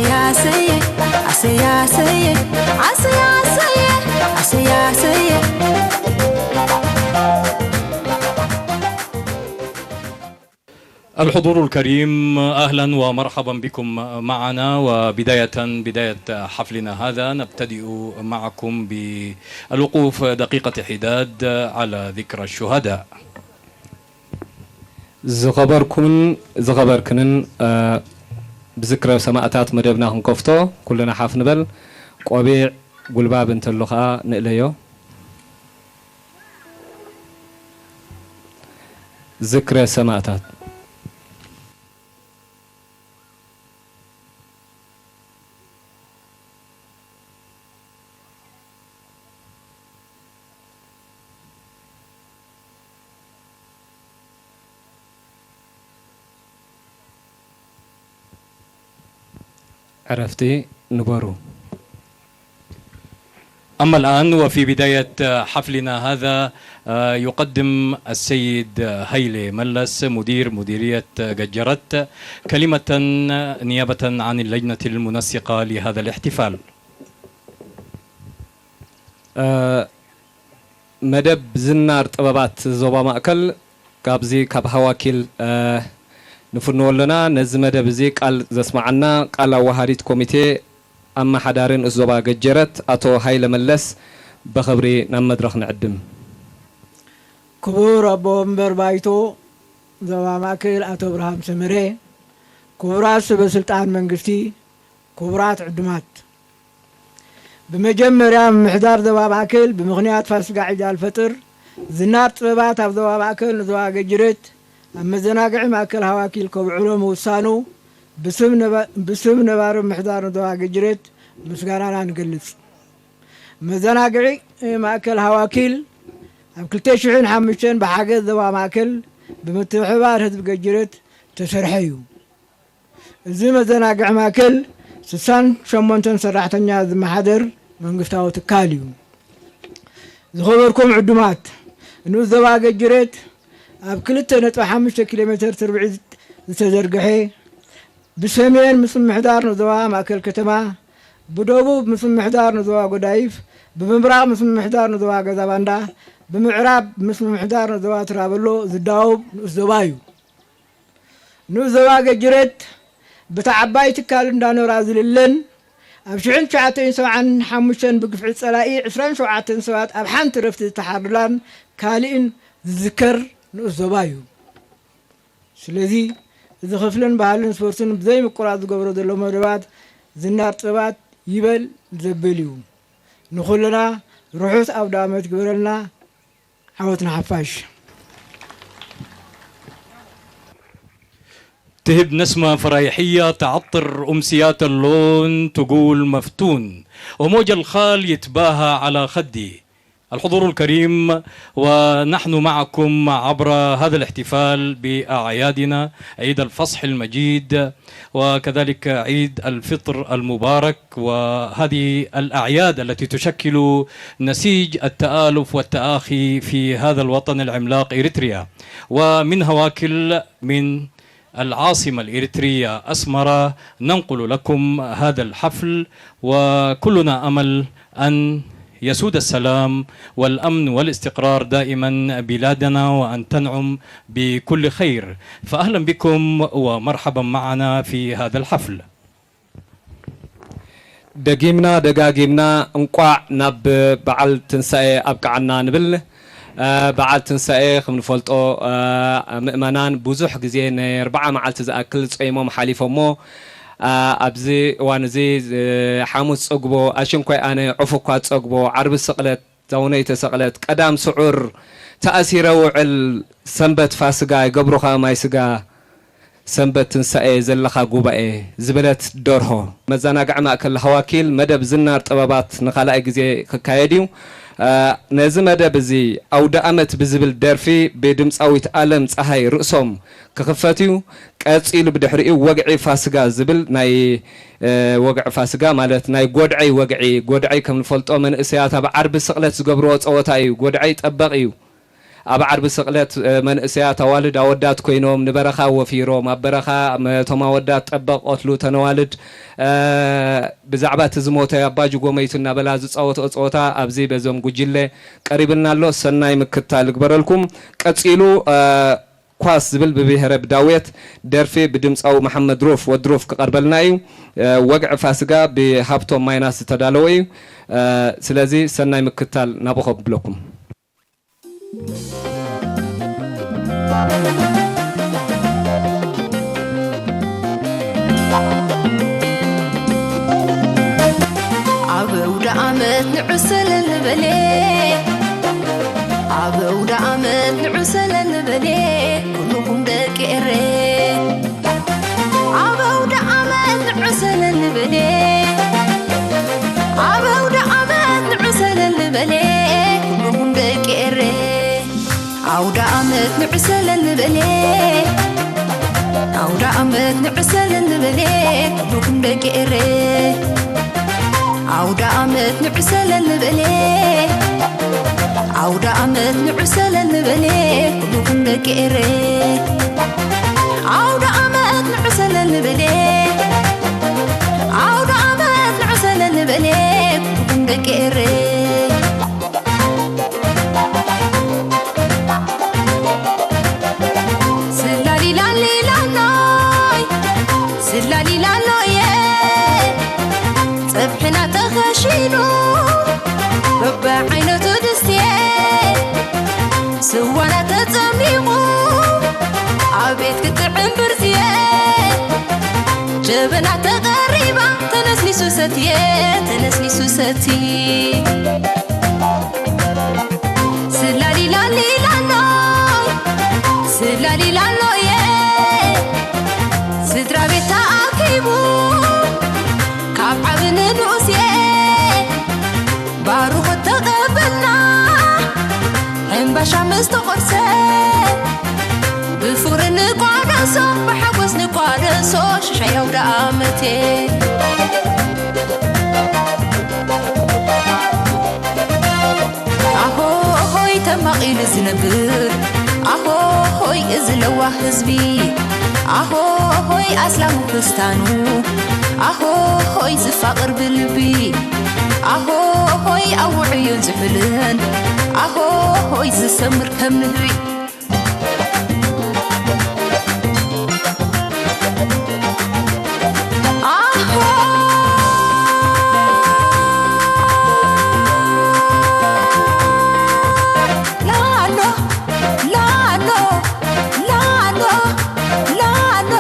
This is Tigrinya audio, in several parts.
ኣሰያሰየ ኣሰያሰየ ኣሰያሰየ ኣሰያሰየ الحضور الكريم، أهلا ومرحبا بكم معنا. وبداية بداية حفلنا هذا نبتدئ معكم بالوقوف دقيقة حداد على ذكرى الشهداء. ዝኸበርኩምን ዝኸበርክንን ብዝክረ ሰማእታት መደብና ክንከፍቶ ኩልና ሓፍ ንበል። ቆቢዕ ጉልባብ እንተሎ ኸዓ ንእለዮ። ዝክረ ሰማእታት። ዕረፍቲ ንበሩ። أما الآن وفي بداية حفلنا هذا، آه، يقدم السيد هايلي ملس مدير مديرية ججرت كلمة نيابة عن اللجنة المنسقة لهذا الاحتفال. መደብ ዝናር ጥበባት ዞባ ማእከል ካብዚ ካብ ሃዋኪል ንፍንዎ ኣለና። ነዚ መደብ እዚ ቃል ዘስመዓና ቃል ኣወሃዲት ኮሚቴ ኣመሓዳሪ ንኡስ ዞባ ገጀረት ኣቶ ሃይለ መለስ ብኽብሪ ናብ መድረኽ ንዕድም። ክቡር ኣቦ ወንበር ባይቶ ዞባ ማእከል ኣቶ ኣብርሃም ሰመረ፣ ክቡራት ሰበ ስልጣን መንግስቲ፣ ክቡራት ዕዱማት፣ ብመጀመርያ ምምሕዳር ዞባ ማእከል ብምኽንያት ፋሲጋ ዒድ ኣልፈጥር ዝናር ጥበባት ኣብ ዞባ ማእከል ንዞባ ገጅርት ኣብ መዘናግዒ ማእከል ሃዋኪል ከብዕሎ ምውሳኑ ብስም ነባሪ ምምሕዳር ንዞባ ገጅርት ምስጋናና ንገልጽ። መዘናግዒ ማእከል ሃዋኪል ኣብ ክልተ ሽሕን ሓሙሽተን ብሓገዝ ዞባ ማእከል ብምትሕብባር ህዝቢ ገጅርት ተሰርሐ እዩ። እዚ መዘናግዒ ማእከል ስሳን ሸሞንተን ሰራሕተኛ ዝመሓደር መንግስታዊ ትካል እዩ። ዝኸበርኩም ዕዱማት፣ ንኡስ ዞባ ገጅሬት ኣብ ክልተ ነጥቢ ሓሙሽተ ኪሎ ሜተር ትርብዒት ዝተዘርግሐ ብሰሜን ምስ ምምሕዳር ንዞባ ማእከል ከተማ፣ ብደቡብ ምስ ምምሕዳር ንዞባ ጎዳይፍ፣ ብምብራቕ ምስ ምምሕዳር ንዞባ ገዛባንዳ፣ ብምዕራብ ምስ ምምሕዳር ንዞባ ትራበሎ ዝዳወብ ንኡስ ዞባ እዩ። ንኡስ ዞባ ገጅሬት በታ ዓባይ ትካል እንዳኖራ ዝልለን ኣብ ሽሕን ትሽዓተ ሚእትን ሰብዓን ሓሙሽተን ብግፍዒ ጸላኢ ዕስራን ሸውዓተን ሰባት ኣብ ሓንቲ ረፍቲ ዝተሓርዱላን ካልእን ዝዝከር ንኡስ ዞባ እዩ። ስለዚ እዚ ክፍልን ባህልን ስፖርትን ብዘይ ምቁራጽ ዝገብሮ ዘሎ መደባት ዝናር ጥበባት ይበል ዘብል እዩ። ንኹልና ርሑስ ኣውደ ኣመት ይግበረልና። ዓወት ንሓፋሽ። تهب نسمة فرايحية تعطر أمسيات اللون، تقول مفتون، وموج الخال يتباهى على خدي. الحضور الكريم، ونحن معكم عبر هذا الاحتفال بأعيادنا، عيد الفصح المجيد وكذلك عيد الفطر المبارك، وهذه الأعياد التي تشكل نسيج التآلف والتآخي في هذا الوطن العملاق إريتريا. ومن هواكل، من العاصمة الإريترية أسمرة، ننقل لكم هذا الحفل، وكلنا أمل أن يسود السلام والأمن والاستقرار دائما بلادنا، وأن تنعم بكل خير. فأهلا بكم ومرحبا معنا في هذا الحفل. ደጊምና ደጋጊምና እንቋዕ ናብ በዓል ትንሳኤ ኣብቅዓና ንብል። በዓል ትንሳኤ ከም ንፈልጦ ምእመናን ብዙሕ ግዜ ናይ ኣርብዓ መዓልቲ ዝኣክል ጾይሞም ሓሊፎሞ። ኣብዚ እዋን እዚ ሓሙስ ጸግቦ ኣሽንኳይ ኣነ ዑፍ እኳ ጸግቦ ዓርቢ ስቕለት ዛውነይ ተሰቕለት ቀዳም ስዑር ተኣሲረ ውዕል ሰንበት ፋስጋ ይገብሩኻ ማይ ስጋ ሰንበት ትንሳኤ ዘለኻ ጉባኤ ዝበለት ደርሆ። መዘናግዒ ማእከል ሃዋኪል መደብ ዝናር ጥበባት ንኻልኣይ ግዜ ክካየድ እዩ። ነዚ መደብ እዚ ኣውደ ኣመት ብዝብል ደርፊ ብድምፃዊት ኣለም ፀሃይ ርእሶም ክኽፈት እዩ። ቀፂሉ ብድሕሪኡ ወግዒ ፋስጋ ዝብል ናይ ወግዒ ፋስጋ ማለት ናይ ጎድዐይ ወግዒ፣ ጎድዐይ ከም ንፈልጦ መንእሰያት ኣብ ዓርቢ ስቕለት ዝገብርዎ ፀወታ እዩ። ጎድዐይ ጠበቕ እዩ። ኣብ ዓርቢ ስቕለት፣ እ፣ መንእሰያት ኣዋልድ ኣወዳት ኮይኖም ንበረኻ ወፊሮም፣ ኣብ በረኻ፣ ም-፣ እቶም ኣወዳት ጠበቕ ቀትሉ፣ ተነዋልድ፣ እ፣ ብዛዕባ እቲ ዝሞተ ኣባ ጅጎመይቱ እናበላ ዝጻወትኦ ጸወታ ኣብዚ በዞም ጉጅለ ቀሪብልና ኣሎ። ሰናይ ምክታል ይግበረልኩም። ቀጺሉ፣ እ፣ ኳስ ዝብል ብብሄረ ብዳዌት ደርፊ ብድምጻዊ መሓመድ ሩፍ ወድሩፍ ክቐርበልና እዩ። እ፣ ወግዒ ፋስጋ ብሃብቶም ማይናስ ዝተዳለወ እዩ። እ፣ ስለዚ ሰናይ ምክታል ናብኹም ብለኩም። ኣብ ኣውደ ኣመት ንዑ ሰለል ንበል፣ ኣብ ኣውደ ኣመት ንዑ ሰለል ንበል፣ ኩልኹም ደቂ ኤረ። ኣብ ኣውደ ኣመት ንዑ ሰለል ንበል፣ ኣብ ኣውደ ኣመት ንዑ ሰለል ንበል፣ ኩልኹም ደቂ ኤረ። ኣውደ ኣመት ንዑ ሰለል ንበል፣ ኣውደ ኣመት ንዑ ሰለል ንበል፣ ኩልኹም ደቂ ኤረ። ኣውደ ኣመት ንዑ ሰለል ንበል፣ ኣውደ ኣመት ንዑ ሰለል ንበል፣ ኩልኹም ደቂ ኤረ። ኣውደ ኣመት ንዑ ሰለል ንበል፣ ኣውደ ኣመት ንዑ ሰለል ንበል፣ ኩልኹም ደቂ ኤረ። ስላሊላሊላሎይ፣ ስላሊላሎየ፣ ጸብሕና ተኸሺኑ በብዓይነቱ ድስትየ፣ ስዋና ተጸሚቑ ኣቤት ክጥዕም ብርዝየ፣ ጀበና ተቐሪባ ተነስኒሱ ሰትየ፣ ተነስኒሱ ሰቲ። ስላሊላሊላሎ፣ ስላሊላሎየ፣ ስድራ ቤት ተኣኪቡ፣ ካብ ዓቢ ንንኡስየ፣ ባርኾት ተቐበልና፣ ሕምባሻ ምስ ተቖርሰ፣ ብፍቕሪ ንቋደሶ፣ ብሓጎስ ንቋደሶ፣ ሽሻይ ኣውደ ኣመቴ። ኣሆሆይ ተማቒሉ ዝነብር፣ ኣሆሆይ እዚ ለዋህ ህዝቢ፣ ኣሆሆይ ኣስላሙ ክርስታኑ፣ ኣሆሆይ ዝፋቕር ብልቢ፣ ኣሆሆይ ኣብ ውዑዩን ዝሑልን፣ ኣሆሆይ ዝሰምር ከም ንህቢ። ኣሆ ላሎ ላሎ ላሎ ላሎ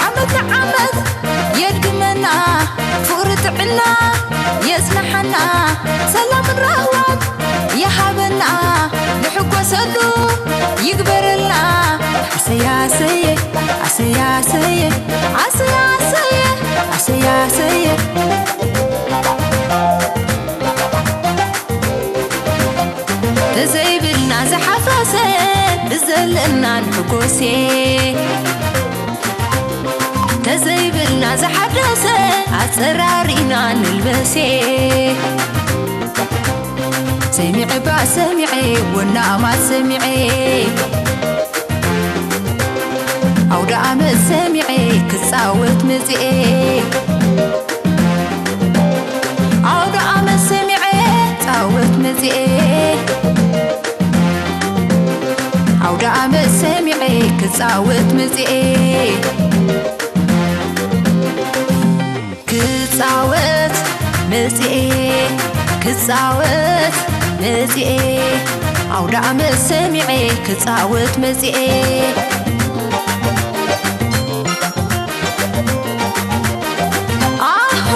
ዓመት ንዓመት የድግመና ፍቕሪ ጥዕና የጽንሓና ሰላምን ራህዋን ይሃበና ንሕጎሰሉ ይግበረልና። ኣሰያሰየ ኣሰያሰየ ኣሰያሰየ ኣሰያሰየ ተዘይብልና ዝሓፈሰ ብዘለና ንሕጎሴ ተዘይብልና ዝሓደሰ ኣጸራሪና ንልበሴ ሰሚዐ ባ ሰሚዐ ወናማት ሰሚዐ ኣውደ ኣመት ሰሚዐ ክጻወት መጺኤ ኣውደ ኣመት ሰሚዐ ጻወት መጺኤ ኣውደ ኣመት ሰሚዐ ክጻወት መጺኤ ክጻወት መጺኤ ክጻወት መጺኤ ኣውደ ኣመት ሰሚዐ ክጻወት መጺኤ ኣሆ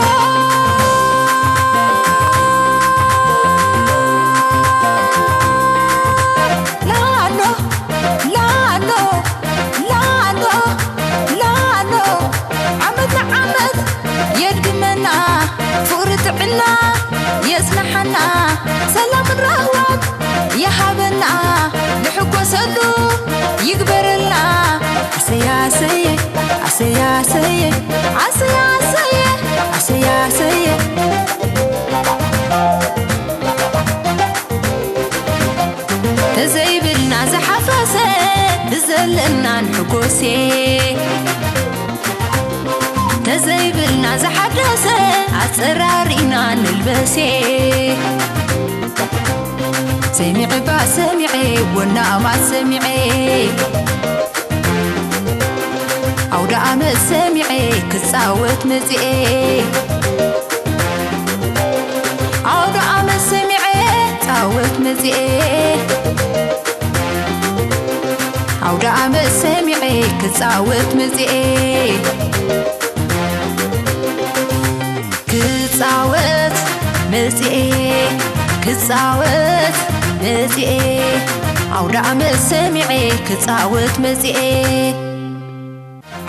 ላሎ ላሎ ላሎ ላሎ ዓመት ንዓመት የድግመና ፍቕሪ ጥዕና የጽንሓና ሰላምን ራህዋን ይሃበና ንሕጎሰሉ ይግበረልና ኣሰያሰየ ኣሰያሰየ ኣሰያሰየ ኣሰያሰየ። ተዘይብልና ተዘይብልና ዝሓደሰ ኣፀራሪና ንልበሴ። ሰሚዐ ባ ሰሚዐ ወናማት ሰሚዐ ኣውደ ኣመት ሰሚዐ ክፃወት መፂኤ። ኣውደ ኣመት ሰሚዐ ፃወት መፂኤ። ኣውደ ኣመት ሰሚዐ ክፃወት መፂኤ። ክፃወት መፂኤ። ክፃወት መፂኤ። ኣውደ ኣመት ሰሚዐ ክፃወት መፂኤ።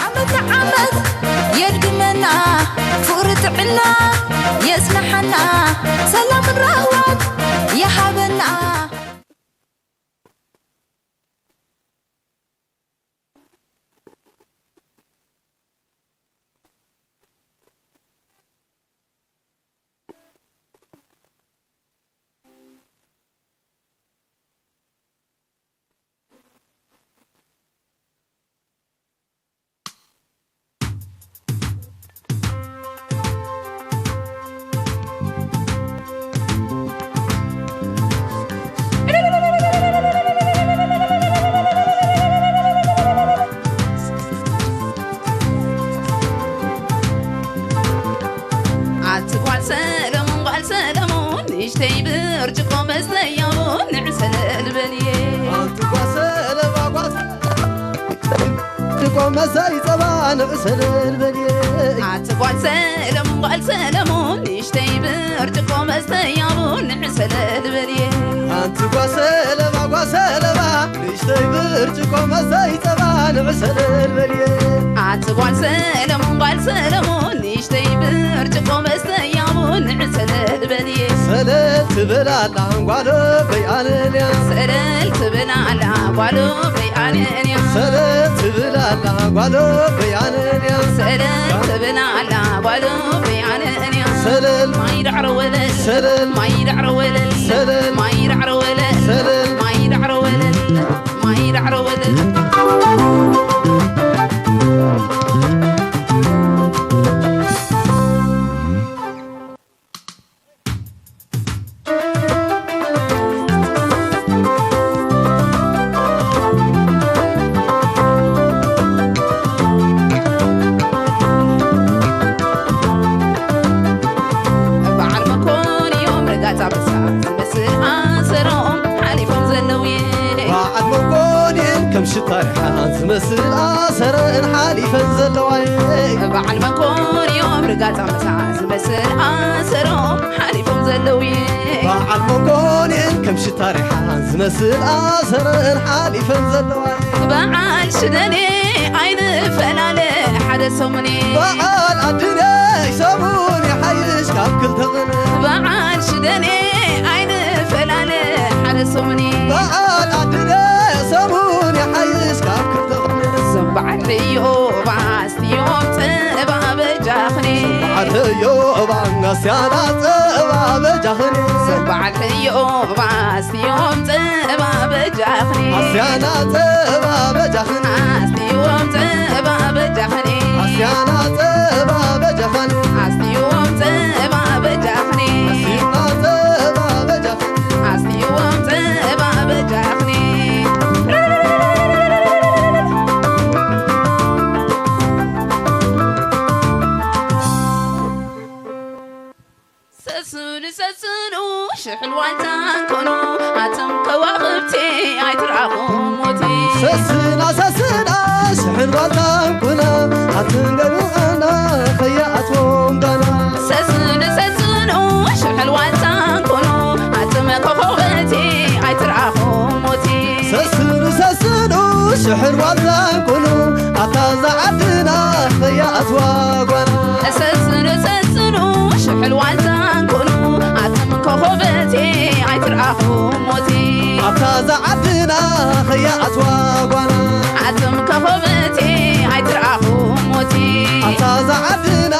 ዓመት ዓመት የድግመና ፍቕሪ ጥዕና የጽንሓና ሰላምን ራህዋን ይሃበና። ኣቲ ጓል ሰለሙን ጓል ሰለሙን ንእሽተይ ብርጭቆ መስተያ ቡን ንዕሰለል በልየ። ኣቲ ጓል ሰለማ ጓል ሰለማ ብርጭቆ መስተይ ጸባ ንዕሰለል በልየ። ኣቲ ጓል ሰለሙን ጓል ሰለሙን ንእሽተይ ብርጭቆ መስተያ ቡን ንዕሰለል በልየ። ኣንቲ ጓሰለማ ጓሰለማ ንእሽተይ ብርጭቆ መስተይ ጸባ ንዕሰለል በልየ። ኣቲ ጓል ሰለሙን ጓል ሰለሙን ንእሽተይ ብርጭቆ መስተያ ቡን ንዕሰለል በልየ። ሰለል ትብል ኣላ ጓሎ በይኣነንያ። ሰለል ትብል ኣላ ጓሎ በይኣነንያ። ሰለል ትብል ኣላ ጓሎ በይኣነንያ። ሰለል ትብል ኣላ ጓሎ በይኣነንያ። ሰለል ማይ ዳዕሮ ወለል ሰለል ማይ ዳዕሮ ወለል ሰለል ማይ ዳዕሮ ወለል ሰለል ማይ ዳዕሮ ወለል ማይ ዳዕሮ ወለል። በዓል መኮንዮም ረጋጽ ኣንበሳ ዝመስል ኣሰሮም ሓሊፎም ዘለዉ እየ። በዓል መኮንዮም ከም ሽታ ሪሓ ዝመስል ኣሰረን ሓሊፈን ዘለዋ እየ። በዓል መኮንዮም ረጋጽ ኣንበሳ ዝመስል ኣሰሮም ሓሊፎም ዘለዉ እየ። በዓል መኮንዮም ከም ሽታ ሪሓ ዝመስል ኣሰረን ሓሊፈን ዘለዋ እየ። በዓል ሽደኔ ኣይንፈላለ ሓደ ሰሙን እየ። በዓል ኣድነይ ሰሙን ይሓይሽ ካብ ክልተ ቕነ። በዓል ሽደኔ ኣይንፈላለ ሓደ ሰሙን እየ። በዓል ኣድነይ ሰሙን ይሓይሽ ካብ ክልተ ቕነ። እዞም በዓል ርእዮ ባስ ዮም ጸባ በጃኽኒ። በዓል ርእዮ እባ ኣስያና ጸባ በጃኽኒ። እዞም በዓል ርእዮ ባስ ዮም ጸባ በጃኽኒ። ኣስያና ጸባ በጃኽኒ። ኣስትዮም ጸባ በጃኽኒ። ኣስያና ጸባ በጃኽኒ። ኣስትዮም ጸባ በጃኽኒ። ኣስይና ጸባ በጃኽኒ። ኣስትዮም ጸባ በጃኽኒ። ሰስኑ ሰስኑ ሽሕን ዋልታን ኮኑ ኣቱም ከዋኽብቲ ኣይትርኣኹም ሞቲ። ሰስና ሰስና ሽሕን ዋልታን ኮና ኣቱም ገሩኣና ከይኣትዎም ጓና። ሰስኑ ሰስኑ ሽሕን ዋልታን ኮኑ ኣቱም ከዋኽብቲ ኣይትርኣኹም ሞቲ። ሰስኑ ሰስኑ ሽሕን ዋልታን ኮኑ ኣታ እዛ ዓድና ከይኣትዋ ጓና። ሰስኑ ሰስኑ ሽሕን ዋልታን ኮኑ ኣቱም ከዋኽብቲ ኣይትርኣኹም ሞቲ። ኣታ እዛ ዓድና ከይኣትዋ ጓና። ኣቱም ከዋኽብቲ ኣይትርኣኹም ሞቲ። ኣታ እዛ ዓድና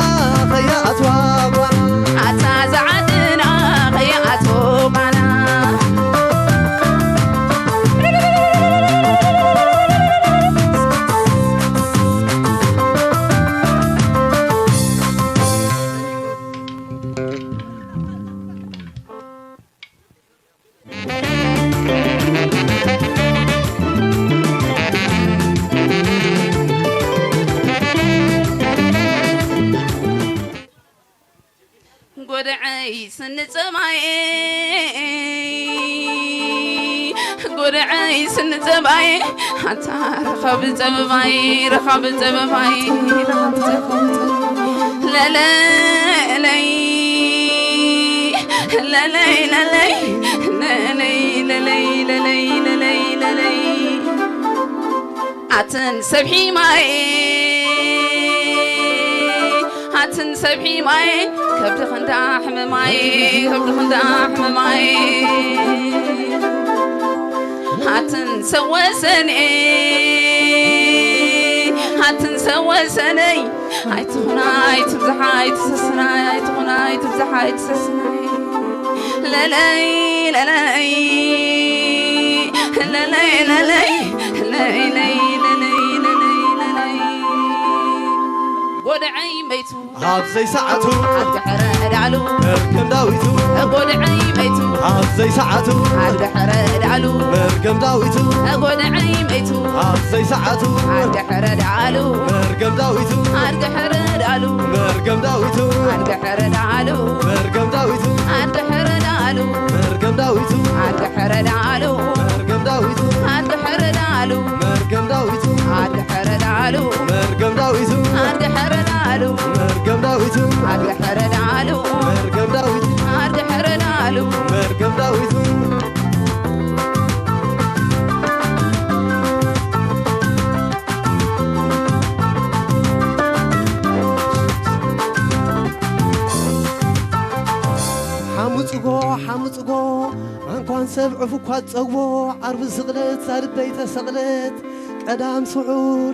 ጎድዐይ ስኒ ጸባይ፣ ጎድዐይ ስኒ ጸባይ፣ ኣታ ረኻቢ ጸበባይ፣ ረኻቢ ጸበባይ፣ ረኻቢ ጸበባይ። ለለለይ፣ ለለይ፣ ለለይ፣ ለለይ፣ ለለይ፣ ለለይ፣ ለለይ፣ ለለይ። ኣትን ሰብ ሒማይ፣ ኣትን ሰብ ሒማይ፣ ከብዲ ክንዳ ሕመማይ፣ ከብዲ ክንዳ ሕመማይ። ኣትን ሰብ ወሰን፣ ኣትን ሰብ ወሰነይ፣ ኣይትኹና ኣይትብዝሓ ኣይትሰስናይ፣ ኣይትኹና ኣይትብዝሓ ኣይትሰስናይ። ለለይ ለለይ ለለይ ለለይ ለለይ ለለይ ለለይ ለለይ። ጎድዐይ መይቱ ኣብ ዘይሰዓቱ፣ ኣብ ድሕረ ዳዕሉ፣ መርገም ዳዊቱ። ጎድዐይ መይቱ ኣብ ዘይሰዓቱ፣ ኣብ ድሕረ ዳዕሉ፣ መርገም ዳዊቱ። ጎድዐይ መይቱ ኣብ ዘይሰዓቱ፣ ኣብ ድሕረ ዳዕሉ፣ መርገም ዳዊቱ። ኣብ ድሕረ ዳዕሉ፣ መርገም ዳዊቱ። ኣብ ድሕረ ዳዕሉ፣ መርገም ዳዊቱ። ኣብ ድሕረ ዳዕሉ፣ መርገም ዳዊቱ። ኣብ ድሕረ ዳዕሉ፣ መርገም ዳዊቱ። ኣብ ድሕረ ዳዕሉ፣ መርገም ዳዊቱ። ኣብ ድሕረ ዳዕሉ፣ መርገም ዳዊቱ። ኣብ ድሕረ ዳዕሉ፣ መርገም ዳዊቱ። ኣብ ድሕረ ዳዕሉ፣ መርገም ዳዊቱ። ኣብ ድሕረ ዳዕሉ፣ መርገም ዳዊቱ። ሓሙጽጎ፣ ሓሙጽጎ፣ እንኳን ሰብ ዕፉ እኳ ዝጸግቦ፣ ዓርቢ ስቕለት ዛርበይ ተሰቕለት፣ ቀዳም ስዑር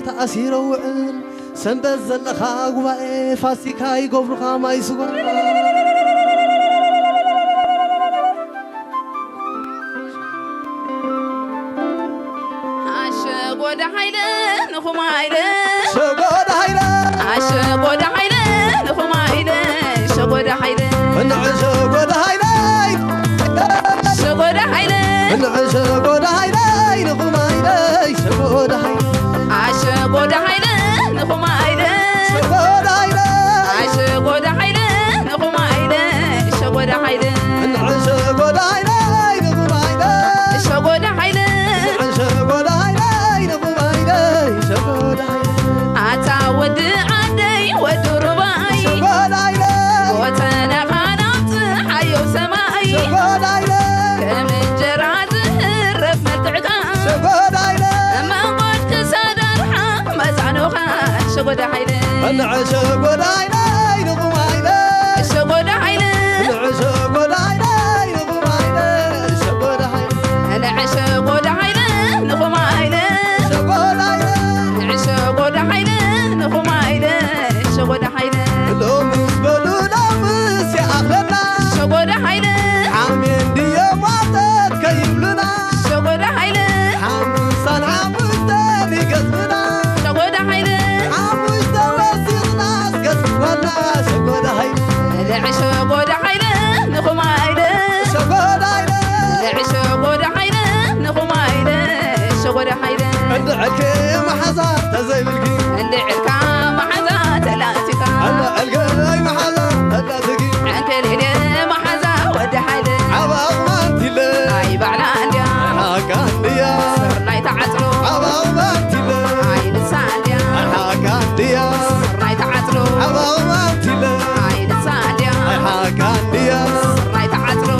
ተኣሲረ ውዕል፣ ሰንበት ዘለኻ ጉባኤ፣ ፋሲካ ይገብሩኻ ማይ ስዋ። ኣሸጎዳ ሃይለ ንኹማ ኢለ፣ ሸጎዳ ሃይለ። ኣሸጎዳ ሃይለ ንኹማ ኢለ፣ ሸጎዳ ሃይለ። እንዕ ሸጎዳ ሃይለ። ሸጎዳ ሃይለ። እንዕ ሸጎዳ ሃይለ ንኹማ ኢለ፣ ሸጎዳ ሃይለ። ኣሸጎዳ ሃይለ ንኹማ ኢለ፣ ሸጎዳ ሃይለ። ኣሸጎዳ ሃይለ ንኹማ ኢለ፣ ሸጎዳ ሃይለ። እንዕ ሸጎዳ ሃይለ ንኹማ ኢለ፣ ሸጎዳ ሃይለ። እንዕ ሸጎዳ ሃይለ ንኹማ ኢለ፣ ሸጎዳ ሃይለ። ኣታ ወዲ ዓደይ ወዲ ሩባይ፣ ሸጎዳ ሃይለ። ጎተናኻ ናብቲ ሓየው ሰማይ፣ ሸጎዳ ሃይለ። ከም እንጀራ ዝህረፍ መልክዕካ፣ ሸጎዳ ሃይለ። መንጎድ ክሳድ ኣርሓ መዛኖኻ፣ ሸጎዳ ሃይለ። እንዕ ሸጎዳ ሃይለ ንኹማ ኢለ፣ ሸጎዳ ሃይለ። እንዕ ሸጎዳ ሃይለ ንኹማ ኢለ፣ ሸጎዳ ሃይለ። እንዕ ሸጎዳ ሃይለ ንኹማ ኢለ፣ ሸጎዳ ሃይለ። እንዕ ሸጎዳ ሃይለ ንኹማ ኢለ፣ ሸጎዳ ሃይለ። ሎምስ በሉ ሎምስ ይኣኽለና፣ ሸጎዳ ሃይለ። ሓሜን ድዮም ዋጠት ከይብሉና፣ ሸጎዳ ሃይለ። ሓሙሳን ሓሙሽተን ይገዝኡና፣ ሸጎዳ ሃይለ። ሓሙሽተ ወሲኽና እስከ ዝግባና፣ ሸጎዳ ሃይለ። ልዕ ሸጎዳ ሃይለ ንኹማ ኢለ፣ ሸጎዳ ሃይለ። ልዕ ሸጎዳ ሃይለ ንኹማ ኢለ፣ ሸጎዳ ሃይለ። እንድዕልኪ መሓዛ ተዘይብልኪ፣ እንድዕልካ መሓዛ ተላእቲካ፣ እንድዕልከይ መሓዛ ተላእቲኪ። ዕንክሊል መሓዛ ወዲ ሓይለ፣ ዓባቕ ማንቲለ፣ ኣይ ባዕላ እንድያ፣ ኣይ ሓቃ እንድያ። ስርናይ ተዓጽሎ፣ ዓባቕ ማንቲለ፣ ኣይ ንሳ እንድያ፣ ኣይ ሓቃ እንድያ። ስርናይ ተዓጽሎ፣ ዓባቕ ማንቲለ፣ ኣይ ንሳ እንድያ። ኣይ ሓቃ እንድያ። ስርናይ ተዓጽሎ።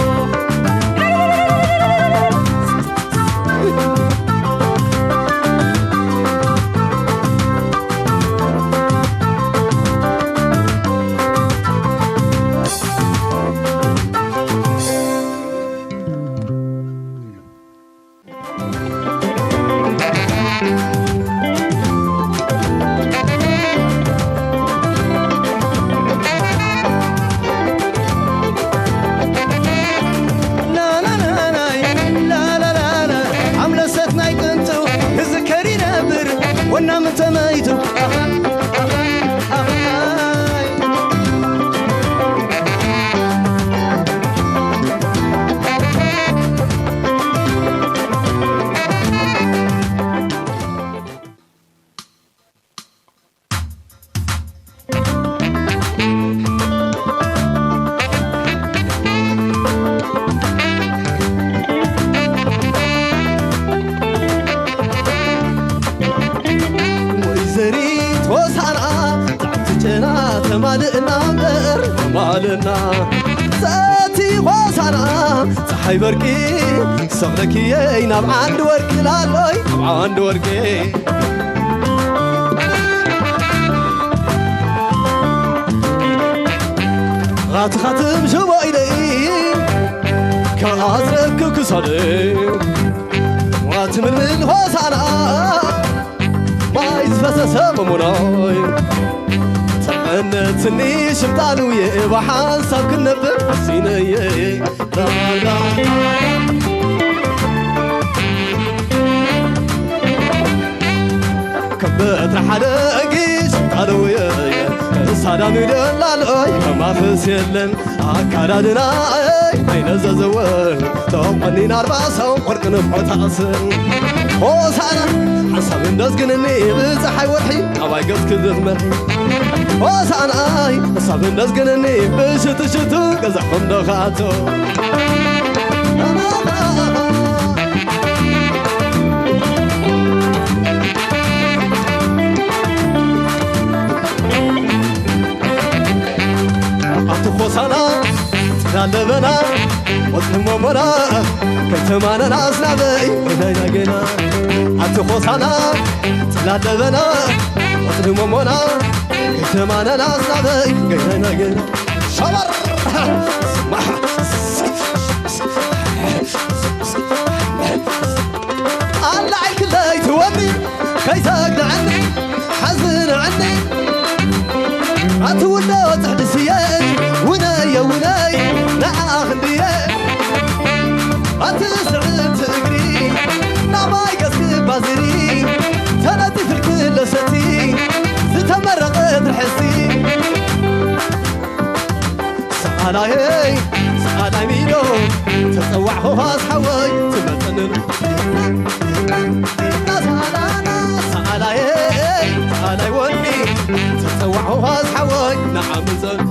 ማለና ሰቲ ኾሳና ፀሓይ በርቂ ሰቕለኪየይ ናብ ዓንዲ ወርቂ ላለይ ናብ ዓንዲ ወርቂ ኻትኻትም ሽቦ ኢለይ ከኣዝረክ ክሳደይ ዋትምልምል ኾሳና ማይ ዝፈሰሰ መሞናይ ተቐነትኒ ሽምጣኑ የእባ ሓንሳብ ክነብር ሓሲነየ ከበትሪ ሓደ እጊ ሽምጣኑ የየ ሳዳኑ ደላለይ ከማኽስ የለን ኣካዳድናይ ኣይነዘዘወ ተቆኒና ኣልባሳው ወርቂ ንፍሖ ታእስር ሆሳና ሓሳብ እንደዝግንኒ ብፀሓይ ወርሒ ኣባይ ገዝኪ ዝትመርሒ ሆሳናይ ሓሳብ እንደዝግንኒ ብሽትሽቱ ገዛኹም ዶ ክኣቶ ኣቲ ኾሳና ጽላል ለበና ወጽሊ ሞሞና ከይተማነና ኣስናበይ ገናይና ገና ኣቲ ኾሳና ጽላል ለበና ወጽሊ ሞሞና ከይተማነና ኣስናበይ ገናይና ገና ሸበር ኣላ ዓይክለይ ትወኒ ከይተግንዐኒ ሓዝንዐኒ ኣቲ ውሎ ትሕድስየ ውነየ ውነይ ንዓኣ ክንድየ ኣቲ ስዕብቲ እግሪ ናባይ ገስግባ ዝሪ ተነጢፍልኪ ለሰቲ ዝተመረቐት ርሕስቲ ሰኣላየይ ሰኣላይ ሚዶ ተጸዋዕኹኻ ዝሓወይ ትመጠንን ሰኣላና ሰኣላየ ሰኣላይ ወኒ ተጸዋዕኹኻ ዝሓወይ ንዓምዘን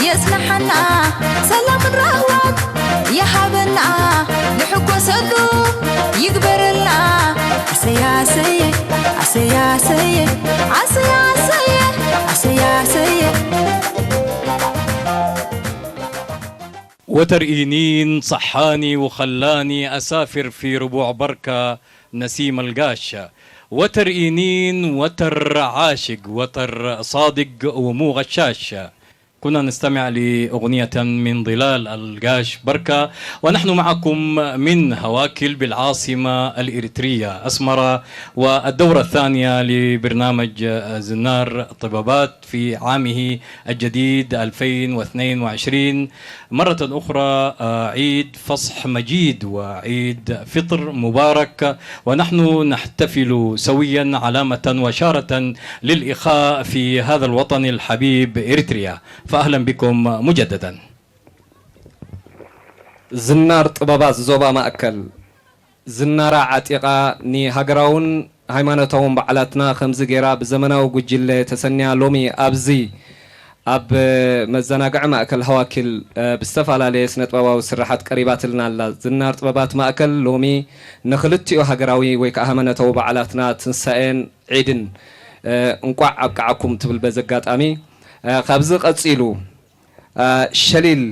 የጽንሓና፣ ሰላምን ራህዋን ይሃበና፣ ንሕጎሰሉ ይግበረልና። ኣሰየ ኣሰየ፣ ኣሰየ ኣሰየ፣ ኣሰየ ኣሰየ፣ ኣሰየ ኣሰየ። وتر إينين صحاني وخلاني أسافر في ربوع بركة نسيم القاش. وتر إينين، وتر عاشق، وتر صادق ومو غشاش. كنا نستمع لأغنية من ظلال القاش بركة، ونحن معكم من هواكل بالعاصمة الإريترية أسمرة، والدورة الثانية لبرنامج زنار طبابات في عامه الجديد ألفين واثنين وعشرين. مرة أخرى، آه، عيد فصح مجيد وعيد فطر مبارك، ونحن نحتفل سويا علامة وشارة للإخاء في هذا الوطن الحبيب إريتريا. فأهلا بكم مجددا. ዝናር ጥበባት ዞባ ማእከል ዝናራ ዓጢቓ ንሃገራውን ሃይማኖታውን በዓላትና ከምዚ ገይራ ብዘመናዊ ጉጅለ ተሰንያ ሎሚ ኣብዚ ኣብ መዘናግዒ ማእከል ሃዋኪል ብዝተፈላለየ ስነጥበባዊ ስርሓት ቀሪባትልና ኣላ። ዝናር ጥበባት ማእከል ሎሚ ንኽልቲኡ ሃገራዊ ወይ ከዓ ሃይማኖታዊ በዓላትና ትንሳኤን ዒድን እንቋዕ ኣብቅዓኩም ትብል በዚ ኣጋጣሚ። ካብዚ ቀጺሉ ሸሊል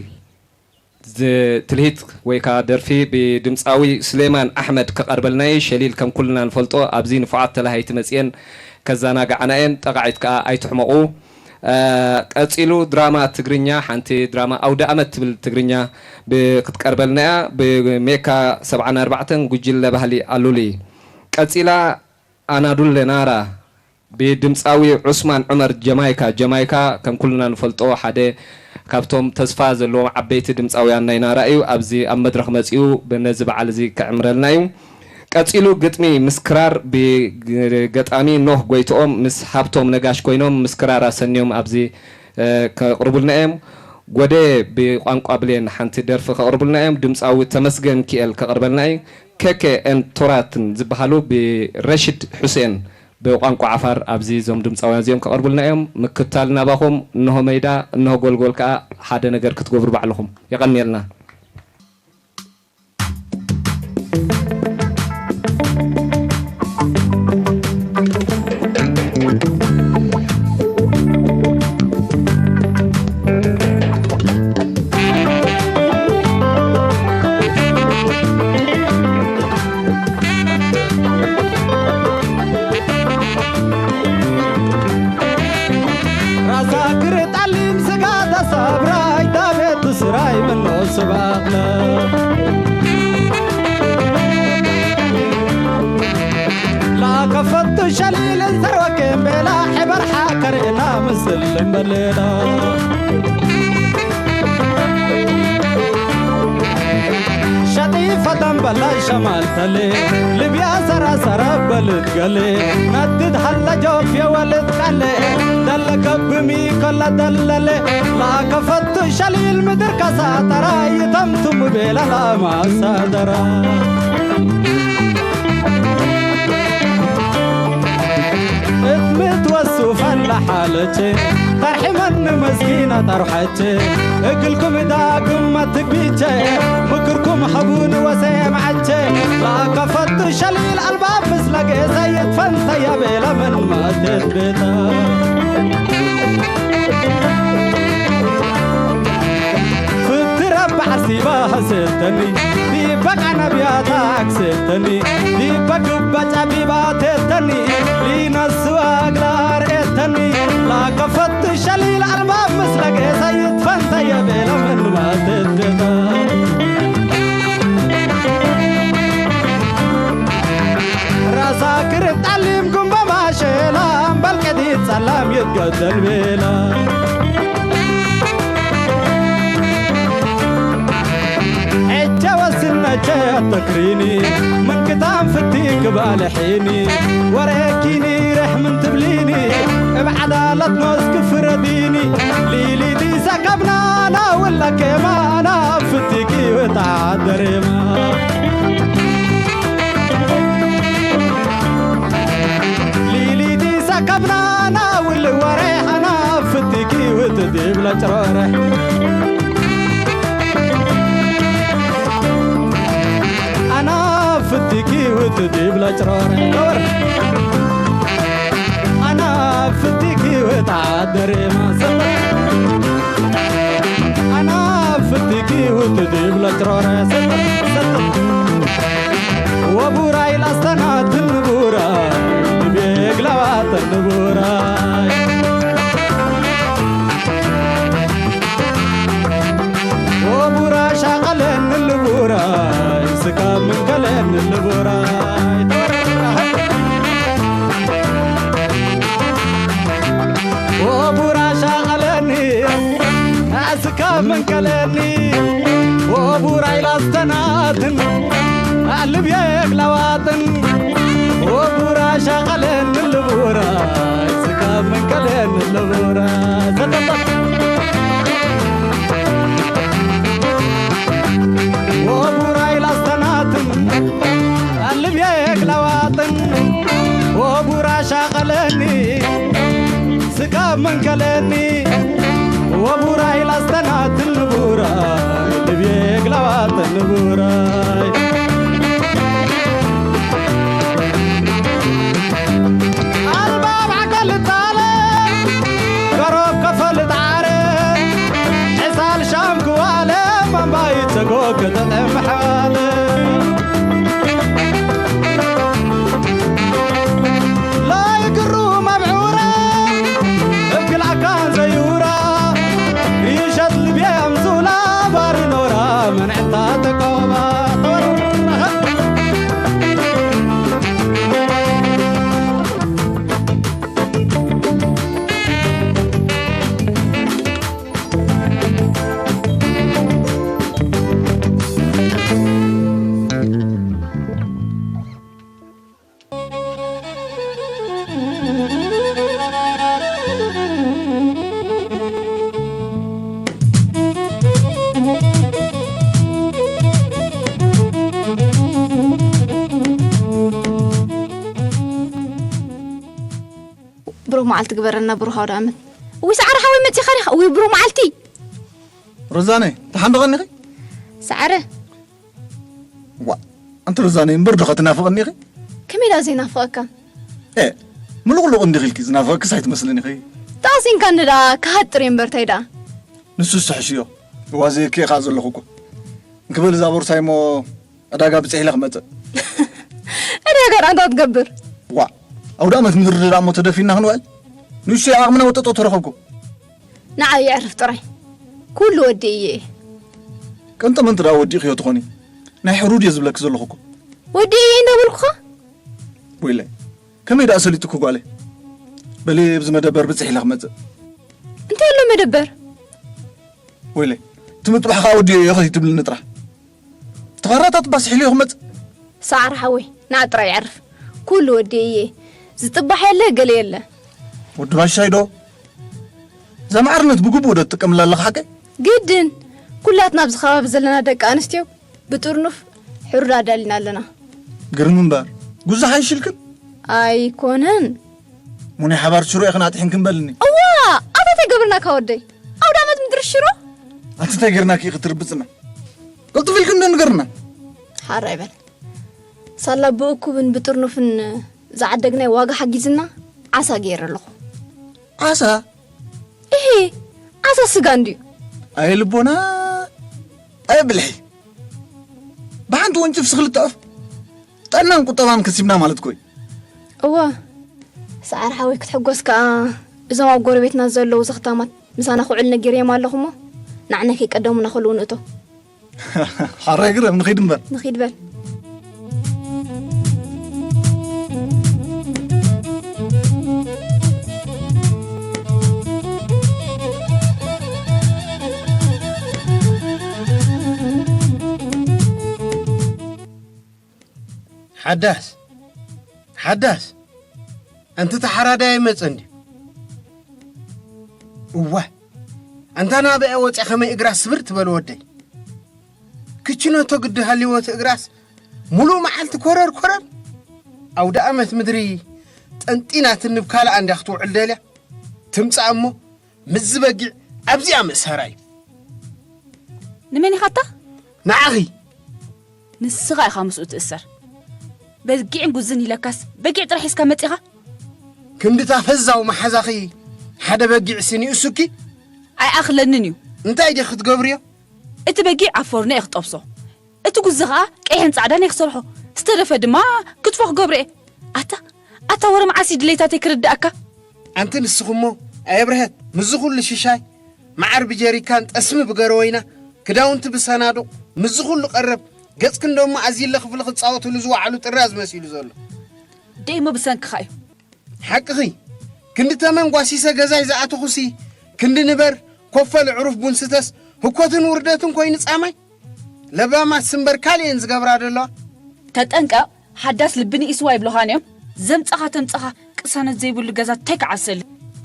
ትልሂት ወይ ከዓ ደርፊ ብድምፃዊ ስሌማን ኣሕመድ ክቐርበልና እዩ። ሸሊል ከም ኩልና ንፈልጦ ኣብዚ ንፉዓት ተላሃይቲ መፅየን ከዘናግዓና እየን። ጠቓዒት ከዓ ኣይትሕመቑ። ቀፂሉ ድራማ ትግርኛ፣ ሓንቲ ድራማ ኣውደ ኣመት ትብል ትግርኛ ክትቀርበልና እያ። ብሜካ ሰብዓን ኣርባዕተን ጉጅለ ባህሊ ኣሉሊ። ቀፂላ ኣናዱለ ናራ ብድምፃዊ ዑስማን ዑመር ጀማይካ። ጀማይካ ከም ኩልና ንፈልጦ ሓደ ካብቶም ተስፋ ዘለዎም ዓበይቲ ድምፃውያን ናይ ናራ እዩ። ኣብዚ ኣብ መድረኽ መፂኡ ነዚ በዓል እዚ ከዕምረልና እዩ። ቀፂሉ ግጥሚ ምስ ክራር ብገጣሚ ኖህ ጎይትኦም ምስ ሃብቶም ነጋሽ ኮይኖም ምስ ክራር ኣሰንዮም ኣብዚ ከቕርቡልና እዮም። ጎደ ብቋንቋ ብሌን ሓንቲ ደርፊ ከቕርቡልና እዮም። ድምፃዊ ተመስገን ኪኤል ከቕርበልና እዩ። ከከ ኤን ቶራትን ዝበሃሉ ብረሽድ ሑሴን ብቋንቋ ዓፋር ኣብዚ እዞም ድምፃውያን እዚኦም ከቕርቡልና እዮም። ምክታል ናባኹም። እንሆ መይዳ፣ እንሆ ጎልጎል ከዓ ሓደ ነገር ክትገብሩ ባዕልኹም። የቐንየልና። ራሳ ክርጣሊም ስጋ ተሰብራይ ዳቤት ስራይ ምኖ ስባቕለ ላከፈቱ ሸሊልን ሰርወኬን ቤላ ሕበር ሓከሬና ምስል እምበሌላ ሸጢ ፈተን በላይ ሸማልተሌ ልብያ ሰራሰራ በልት ገሌ ናትት ሃላ ጆፍ የወልት ቀሌ ደለ ገብሚ ከላ ደለሌ ላከፈቱ ሸሊል ምድር ከሳጠራ ይተምቱም ቤላ ላማሳደራ እትምትወሱ ፈላ ሓለቼ ተርሒመኒ መስኪና ጠርሐቼ እግልኩም ዳግም ኣትግቢቼ ምክርኩም ሀቡን ወሰየምዓቼ ላከፈቱ ሸሊል ኣልባብ ምስለ ጌሰ ይትፈንተ የቤለ ምን ማቴት ቤታ ፍትረ ባዕሲባ ሀሴተኒ ዲበቃ ነቢያታ ኣክሴተኒ ዲበ ግበ ጨቢባ ቴተኒ ሊነሱ ኣግላር ኤተኒ ላከፈት ሸሊል ኣልባብ ምስለ ጌሰ ይትፈንተ የቤለ ምን ማቴት ቤታ ራሳ ክርብ ጣሊም ጉንበ ማሸላ እምበል ቀዲት ጸላም ይትገደል ቤላ ሕጀ ወስነቸ ኣተክሪኒ ምን ክታም ፍቲ ክባልሒኒ ወሬኪኒ ርሕ ምን ትብሊኒ እብ ዓዳለት ኖስ ክፍረዲኒ ሊሊቲ ሰከብና ናውለኬማ ናብ ፍቲኪ ወተዓደሬማ ሊሊቲ ሰከብና ናውል ወሬ ሃናፍ ፍትኪ ውትዲ ብላ ጭሮረ ኣና ፍትኪ ውትዲ ብላ ጭሮረ ዶር ኣና ፍትኪ ውታ ደሬማ ሰበ ኣና ፍትኪ ውትዲ ብላ ጭሮረ ሰበ ሰበ ወቡራይ ላስተናትን ንቡራይ ንቤግላዋተን ንቡራይ ወቡራ ሻቐለን ንልቡራይ ስካብ ምንከለን ንልቡራይ ወቡራ ሻቐለኒ ኣስካብ መንከለኒ ወቡራይ ላስተናትን ኣልብየ ግላዋጥን ወቡራ ሻቐለኒ ልቡራይ ስካብ መንከለኒ ልቡራይ ዘጠጠ ወቡራይ ላስተናትን ኣልብየ ግላዋጥን ወቡራ ሻቐለኒ ስጋብ መንከለኒ ወቡራይ ላስተናትን ንቡራይ ልብየ ግላዋጥን ንቡራይ ኣልባብ ዓቀልታለ ገሮብ ከፈልጥ ዓረ ዕሳል ሻም ክዋለ ማንባይ ተጎ ክጥዕም ሓለ ሎይ ግሩ መብዑራ እክላካ ዘዩራ ይሸት ልቤ ኣምዙላ ባሪ ኖራ መንዕታ ተቆባ ብሩኽ መዓልቲ ግበረልና፣ ብሩኽ ኣውደ ዓመት። እውይ፣ ሰዓረ ሓወይ መጺኻ ዲኻ? እውይ፣ ብሩኽ መዓልቲ። ሮዛነ፣ ተሓንደቐኒ ኺ? ሰዓረ። ዋ፣ ኣንቲ ሮዛነ፣ እምበር ዶ ኸትናፍቐኒ ኺ? ከመይ ዳ ዘይናፍቐካ? ኤ፣ ምሉቕሉቕ እንዲኺ ኢልኪ ዝናፍቐክስ ኣይትመስልን ኢኺ። ተቐሲንካ እንዳ ክሃጥር እየ እምበር፣ ታይ ደኣ? ንሱስ ሕሽ እዮ። ዋዘየኪ እየ ኸዓ ዘለኹ እኮ። እንክበል እዛ ቦርሳይ እሞ ዕዳጋ ብፅሕ ኢለ ክመፅእ። ዕዳጋ ደኣ እንታይ ትገብር? ዋ፣ ኣውደ ዓመት ምድርድር እሞ ተደፊና ክንውዕል? ንእሽተይ ዓቕምና ወጠጦ ተረኸብኩ። ንዓይ የዕርፍ ጥራይ። ኩሉ ወዲእየ እየ። ቅንጥምንቲ ደኣ ወዲእኽዮ ትኾኒ። ናይ ሕሩድ እየ ዝብለኪ ዘለኹ እኮ። ወዲእየ እየ እንዳበልኩኻ? ወይለይ፣ ከመይ ደኣ ሰሊጡኪ ጓለይ? በሊ ኣብዚ መደበር ብፅሕ ኢለ ክመፅእ። እንታይ ኣሎ መደበር? ወይለይ፣ እቲ ምጥባሕ ኸዓ ወዲእዮ እየ ኸይትብልኒ ጥራሕ። ተኻራታት ባስሕ ኢለዮ ክመጽእ። ሰዓር ሓወይ፣ ንዓ ጥራይ የዕርፍ። ኩሉ ወዲኤ እየ። ዝጥባሕ የለ፣ ገለ የለ። ወዲ ባሻይ ዶ? እዛ ማዕርነት ብግቡእ ዶ ትጥቀምላ ኣለኻ ሓቀይ? ግድን። ኩላትና ኣብዚ ከባቢ ዘለና ደቂ ኣንስትዮ ብጥርኑፍ ሕሩድ ኣዳሊና ኣለና። ግርም እምበር፣ ጉዛሕ ኣይሽልክን? ኣይኮነን። ሙን ሓባር ሽሮ ኢኽን ኣጥሒንክን በልኒ። እዋ፣ ኣታ እንታይ ገብርናካ ወደይ? ኣውደ ዓመት ምድሪ ሽሮ? ኣቲ እንታይ ጌርናኪ ኢኺ ትርብጽና? ቅልጥፍ ኢልክን ዶ ንገርና። ሓራይ በል። ሳላ ብእኩብን ብጥርኑፍን ዝዓደግናይ ዋጋ ሓጊዝና ዓሳ ገይረ ኣለኹ። ዓሳ? እሂ፣ ዓሳ ስጋ እንድዩ። ኣየ ልቦና፣ ኣየ ብልሒ። ብሓንቲ ወንጭፍሲ ክልተ ዑፍ ጥዕናን ቁጠባን ከሲብና ማለት እኮ እዩ። እወ፣ ሰዓር ሓወይ ክትሕጎስ ከኣ እዞም ኣብ ጎረቤትና ዘለዉ ዘኽታማት ምሳና ክውዕል ነጊረዮም ኣለኹ እሞ ንዓና ከይቀደሙና ከለዉ ንእቶ። ሓራይ ግረም፣ ንኺድ እምበር። ንኺድ በል። ሓዳስ፣ ሓዳስ፣ ኣንቲ ተሓራዳይ ኣይመጸን ድዩ? እወ፣ ኣንታ ናብኣ ወጺኣ ከመይ እግራ ስብር ትበል ወደይ። ክችነቶ ግዲ ሃልይዎ እቲ እግራስ፣ ሙሉእ መዓልቲ ኮረር ኮረር። ኣውደ ኣመት ምድሪ ጠንጢና ትንብ ካልኣ እንድያ ክትውዕል ደልያ። ትምጻእ እሞ፣ ምስዚ በጊዕ ኣብዚኣ ምእሰራ እዩ። ንመን ኢኻታ? ንዓኺ። ንስኻ ኢኻ ምስኡ ትእሰር። በጊዕን ጉዝን ኢለካስ በጊዕ ጥራሕ ሒዝካ መጺኻ? ክንድታ ፈዛው መሓዛኺ ሓደ በጊዕ ስኒ እሱኪ? ኣይኣኽለንን እዩ። እንታይ ዲኺ ክትገብርዮ? እቲ በጊዕ ኣብ ፎርኖ እየ ክጠብሶ። እቲ ጉዚ ኸኣ ቀይሕን ጻዕዳን እየ ክሰርሖ። ዝተረፈ ድማ ክትፎ ክገብሮ እየ። ኣታ፣ ኣታ ወረ መዓስ እዩ ድሌታተይ ክርድኣካ? ኣንቲ ንስኺ እሞ ኣየብርሀት፣ ምስዚ ኩሉ ሽሻይ፣ መዓር ብጀሪካን፣ ጠስሚ ብገረወይና፣ ክዳውንቲ ብሰናዱቕ፣ ምስዚ ኩሉ ቀረብ፣ ገጽክን ደሞ ኣዝይለ ክፍሊ ክጻወትሉ ዝወዓሉ ጥራዝ መሲሉ ዘሎ። ደይሞ ብሰንክኻ እዩ። ሓቅኺ፣ ክንዲ ተመን ጓሲሰ ገዛይ ዝኣተኹሲ፣ ክንዲ ንበር፣ ኮፈል ዕሩፍ ቡን ስተስ፣ ህኮትን ውርደትን ኮይኑ ጻማይ፣ ለባማት ስምበር ካልእ እየን ዝገብራ ዘለዋ። ተጠንቀቕ፣ ሓዳስ ልቢ ንኢስዋ ይብሉኻን እዮም። ዘምጻኻ ተምጻኻ ቅሳነት ዘይብሉ ገዛ ታይ ክዓሰሉ።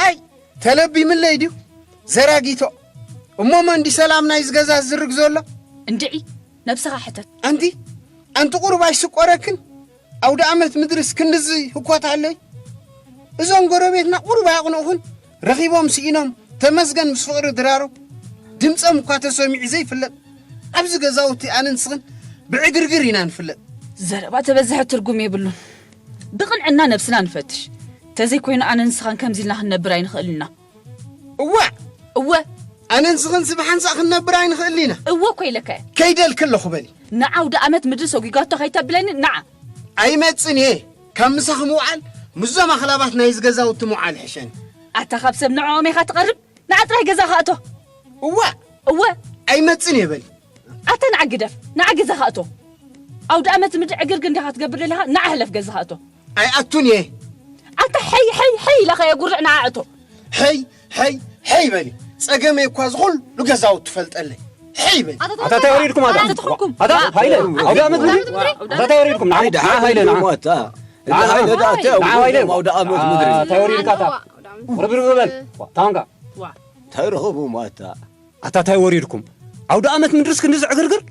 ኣይ፣ ተለቢምለይ ድዩ? ዘራጊቶ። እሞ መን ድዩ ሰላም ናይዚ ገዛ ዝዝርግ ዘሎ? እንድዒ፣ ነብስኻ ሕተት። ኣንቲ፣ ኣንቲ ቁሩብ ኣይስቆረክን? ኣውደ ኣመት ምድርስ ክንድዚ ህኮት ኣለይ? እዞም ጎረቤትና ቁሩብ ኣያቕንኡኽን? ረኺቦም ስኢኖም፣ ተመስገን ምስ ፍቕሪ ድራሮም። ድምጾም እኳ ተሰሚዑ ዘይፍለጥ። ኣብዚ ገዛውቲ ኣነ ንስኽን ብዕግርግር ኢና ንፍለጥ። ዘረባ ተበዝሐ ትርጉም የብሉን። ብቕንዕና ነብስና ንፈትሽ። ተዘይኮይኑ ኣነ ንስኻን ከምዚ ኢልና ክንነብር ኣይንኽእልና። እዋእ! እወ። ኣነ ንስኽንሲ ብሓንሳእ ክንነብር ኣይንኽእልን ኢና። እወ እኮ ኢለካ እየ። ከይደልኪ ኣለኹ በሊ። ንዓውደ ኣመት ምድሪ ሰጒጓቶ ከይተብለኒ ንዓ። ኣይመጽን እየ። ካብ ምሳኺ ምውዓል ምስዞም ኣኽላባት ናይዚ ገዛውቲ ምውዓል ይሕሸኒ። ኣታ ካብ ሰብ ንዕኦም ኢኻ ትቐርብ። ንዓ ጥራይ ገዛኻ እቶ። እዋእ! እወ። ኣይመጽን እየ በሊ። ኣታ ንዓ ግደፍ፣ ንዓ ገዛኻ እቶ። ኣውደ ኣመት ምድሪ ዕግርግር እንዲኻ ትገብር ዘለኻ፣ ንዓ ሕለፍ ገዛኻ እቶ። ኣይኣቱን እየ። ኣታ ሐይ ሐይ ሐይ ኢላኻ የጉርዕ ንዓ እቶ። ሐይ ሐይ ሐይ በሊ። ጸገመይ እኳ ዝኹሉ ገዛውቲ ትፈልጠለይ። ሐይ በሊ። ኣታ እንታይ ወሪድኩም ኣታ? ኣታ ትኹንኩም። ኣታ ሃይለ፣ ኣውደ ኣመት ምድሪ? ኣታ እንታይ ወሪድኩም? ንዓ፣ ኣይዳ ንዓ ሃይለ፣ ንዓ። ኣታ። ንዓ፣ ንዓ ሃይለ፣ ንዓ። ኣታ ሃይለ። ኣውደ ኣመት ምድሪ። ኣታ እንታይ ወሪድካ ኣታ? ርብርብ በል። ታንካ። እንታይ ረኸቡ ማታ? ኣታ እንታይ ወሪድኩም? ኣውደ ኣመት ምድርስ ክንዲ ዝዕግርግር?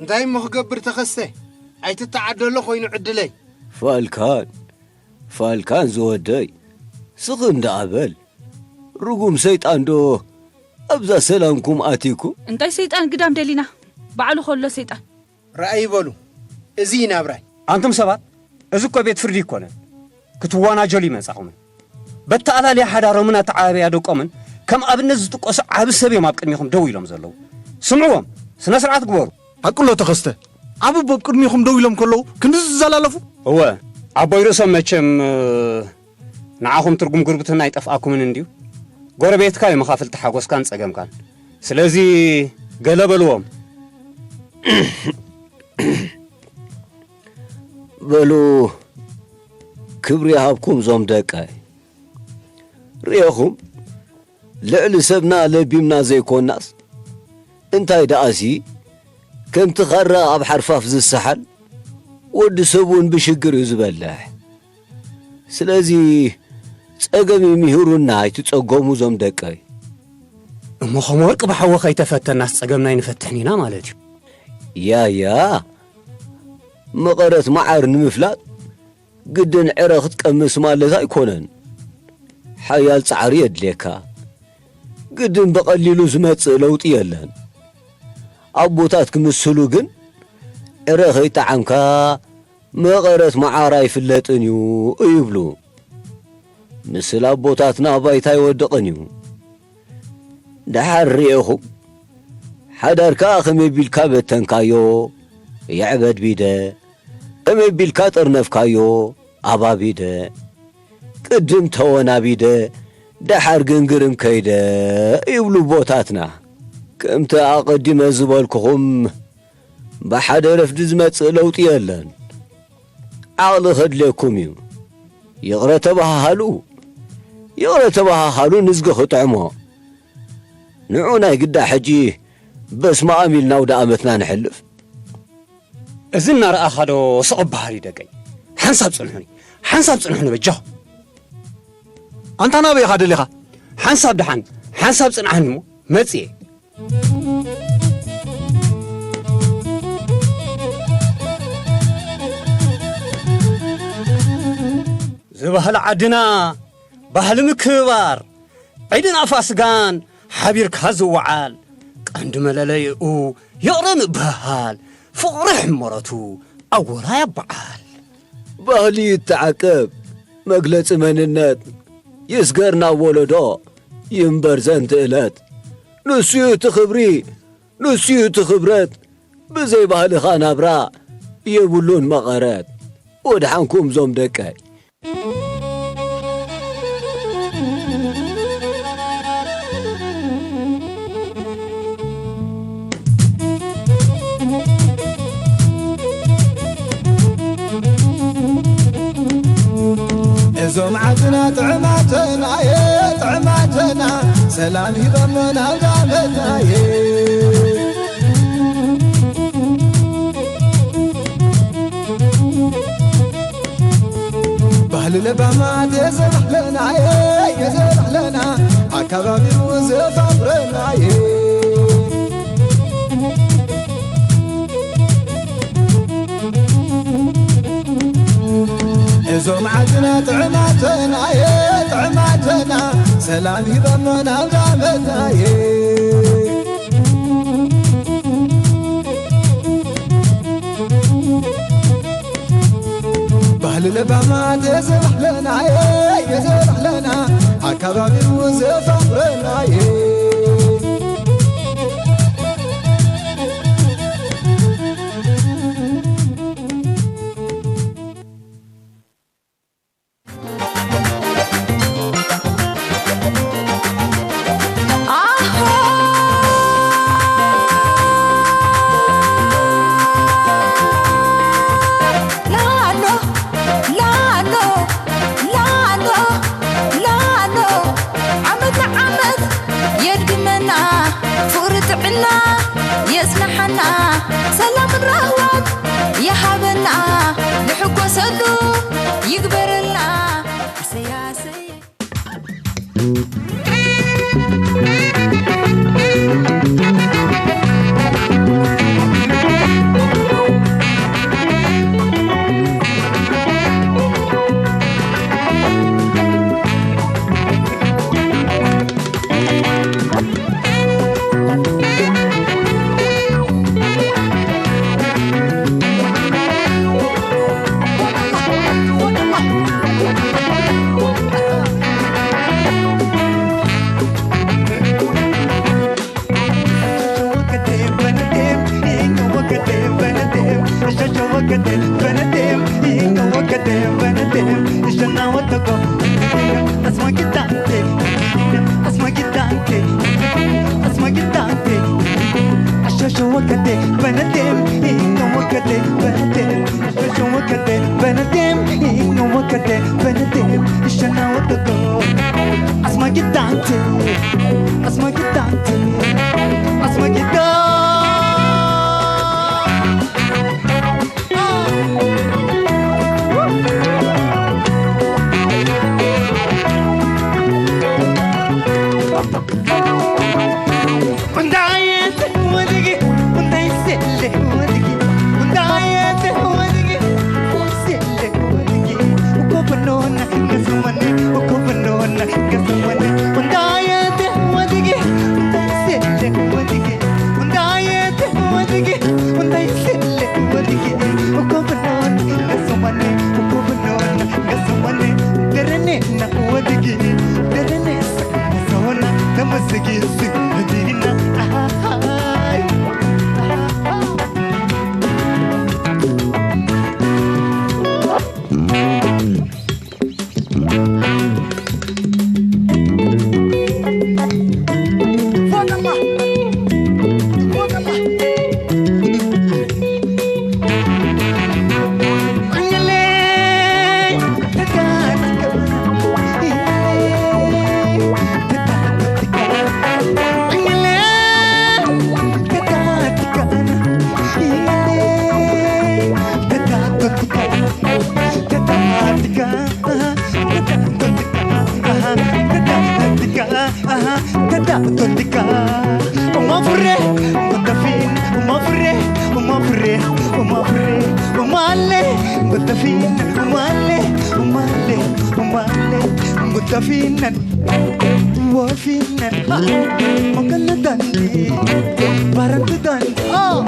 እንታይ እሞ ክገብር ተኸስተ? ኣይትተዓደሎ ኮይኑ ዕድለይ። ፋልካን፣ ፋልካን ዝወደይ፣ ስኽን ደኣ በል። ርጉም ሰይጣን ዶ ኣብዛ ሰላምኩም ኣቲኩም? እንታይ ሰይጣን ግዳም ደሊና? ባዕሉ ከሎ ሰይጣን። ረኣይ በሉ፣ እዚ እዩ ናብራይ። ኣንቱም ሰባት፣ እዚ እኮ ቤት ፍርዲ ኣይኮነን። ክትወናጀሉ ይመጻኹምን። በተኣላልያ ሓዳሮምን ኣተዓባብያ ደቆምን ከም ኣብነት ዝጥቀሱ ዓቢ ሰብ እዮም ኣብ ቅድሚኹም ደው ኢሎም ዘለዉ። ስምዕዎም፣ ስነ ስርዓት ግበሩ። ሓቅሎ ተኸስተ፣ ዓቢ ኣቦ ኣብ ቅድሚኹም ደው ኢሎም ከለዉ ክንድዚ ዝዘላለፉ? እወ፣ ኣቦይ ርእሶም መቸም፣ ንዓኹም ትርጉም ጉርብትና ኣይጠፍኣኩምን እንድዩ። ጎረቤትካ እዩ መኻፍልቲ ሓጎስካን ጸገምካን። ስለዚ ገለ በልዎም። በሉ፣ ክብሪ ይሃብኩም ዞም ደቀይ። ርኤኹም፣ ልዕሊ ሰብና ለቢምና ዘይኮናስ፣ እንታይ ደኣሲ፣ ከምቲ ኻራ ኣብ ሓርፋፍ ዝሰሓል፣ ወዲ ሰብ እውን ብሽግር እዩ ዝበልሕ። ስለዚ፣ ጸገም ይምሂሩና፣ ኣይትጸገሙ ዞም ደቀይ። እሞ ኸም ወርቂ ብሓዊ ከይተፈተናስ ጸገምና ኣይንፈትሕን ኢና ማለት እዩ። ያያ፣ መቐረት መዓር ንምፍላጥ ግድን ዕረ ክትቀምስ ማለት ኣይኮነን። ሓያል ጻዕሪ የድልየካ። ግድን ብቐሊሉ ዝመጽእ ለውጢ የለን። ኣቦታት ክምስሉ ግን፣ ዕረ ከይጠዓምካ መቐረት መዓር ኣይፍለጥን እዩ ይብሉ። ምስል ኣቦታትና ባይታ ኣይወድቕን እዩ። ደሓር ርኤኹም፣ ሓዳርካ ከመይ ቢልካ በተንካዮ፣ ይዕበድ ቢደ፣ ከመይ ቢልካ ጠርነፍካዮ፣ ኣባቢደ፣ ቅድም ተወናቢደ፣ ደሓር ግን ግርም ከይደ ይብሉ ኣቦታትና። ከምቲ ኣቐዲመ ዝበልኩኹም፣ ብሓደ ረፍዲ ዝመጽእ ለውጢ የለን። ዓቕሊ ከድልየኩም እዩ። ይቕረ ተበሃሃሉ፣ ይቕረ ተበሃሃሉ ንዝጊ ክጥዕሞ። ንዑ ናይ ግዳ ሕጂ በስመ ኣም ኢልና ኣውደ ኣመትና ንሕልፍ። እዚ እናረኣኻ ዶ ስቕ በሃል እዩ ደቀይ? ሓንሳብ ጽንሑኒ፣ ሓንሳብ ጽንሑኒ በጃኹም። ኣንታ ናበይ ኢኻ ደሊኻ? ሓንሳብ ደሓን፣ ሓንሳብ ጽንዓኒ እሞ መጽየ። እዚ ባህሊ ዓድና፣ ባህሊ ምክብባር፣ ዒድን ኣፋስጋን ሓቢርካ ዝወዓል፣ ቀንዲ መለለይኡ ይቕረ ምብህሃል፣ ፍቕሪ ሕመረቱ ኣወራይ ኣበዓል። ባህሊ ይተዓቀብ፣ መግለጺ መንነት ይስገር ናብ ወለዶ፣ ይንበር ዘንት እለት። ንሱ እዩ እቲ ክብሪ፣ ንሱ እዩ እቲ ክብረት፣ ብዘይ ባህልኻ ናብራ የብሉን መቐረት። ወድሓንኩም ዞም ደቀይ። እዞም ዓድና ጥዕማትና እየ፣ ጥዕማትና ሰላም ሂቦምና ኣብ ዳመትና እየ። ባህሊ ለባማት የዘባሕለና እየ፣ የዘባሕለና ኣካባቢው ዘፋፍረና እየ። እዞም ዓድና ጥዕማትና እየ፣ ጥዕማትና ሰላም ሂቦምና ኣብ ዳመትና እየ። ባህሊ ለባማት የዘባሕለና እየ፣ የዘባሕለና ኣካባቢው ዘፋፍረና እየ። ኣሆ! ላሎ፣ ላሎ፣ ላሎ፣ ላሎ፣ ዓመት ንዓመት የድግመና፣ ፍቕሪ ጥዕና የጽንሓና፣ ሰላምን ራህዋን ይሃበና፣ ንሕጎሰሉ ይግበረልና። ኣሰይ ኣሰይ። Wafinan, ha, maganda dandi, parang tu dandi. Oh!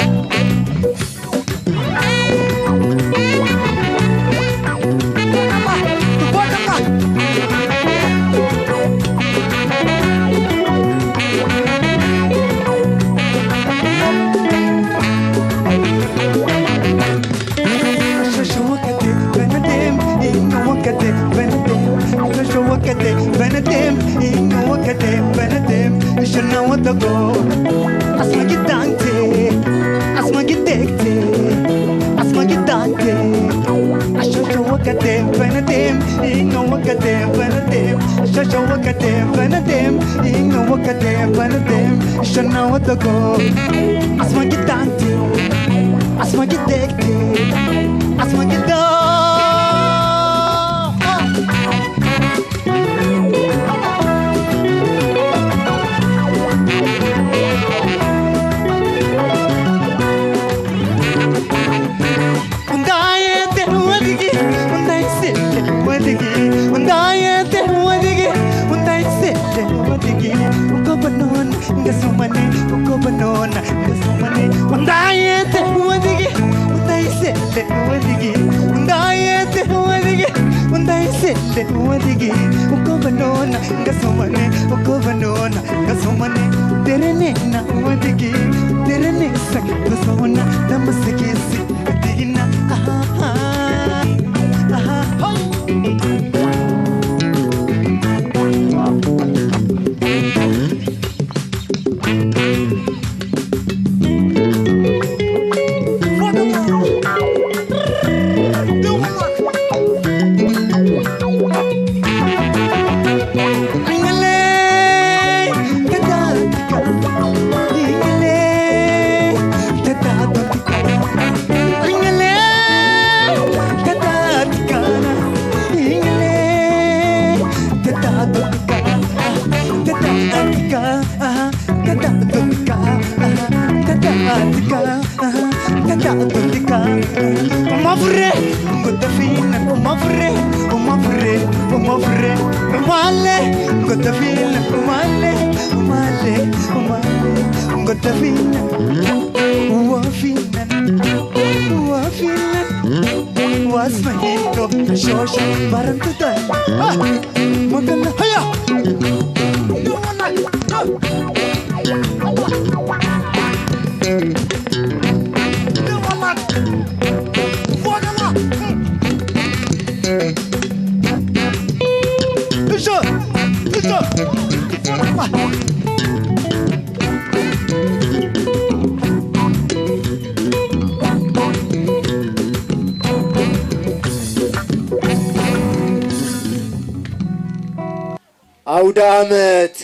ኣውደ ዓመት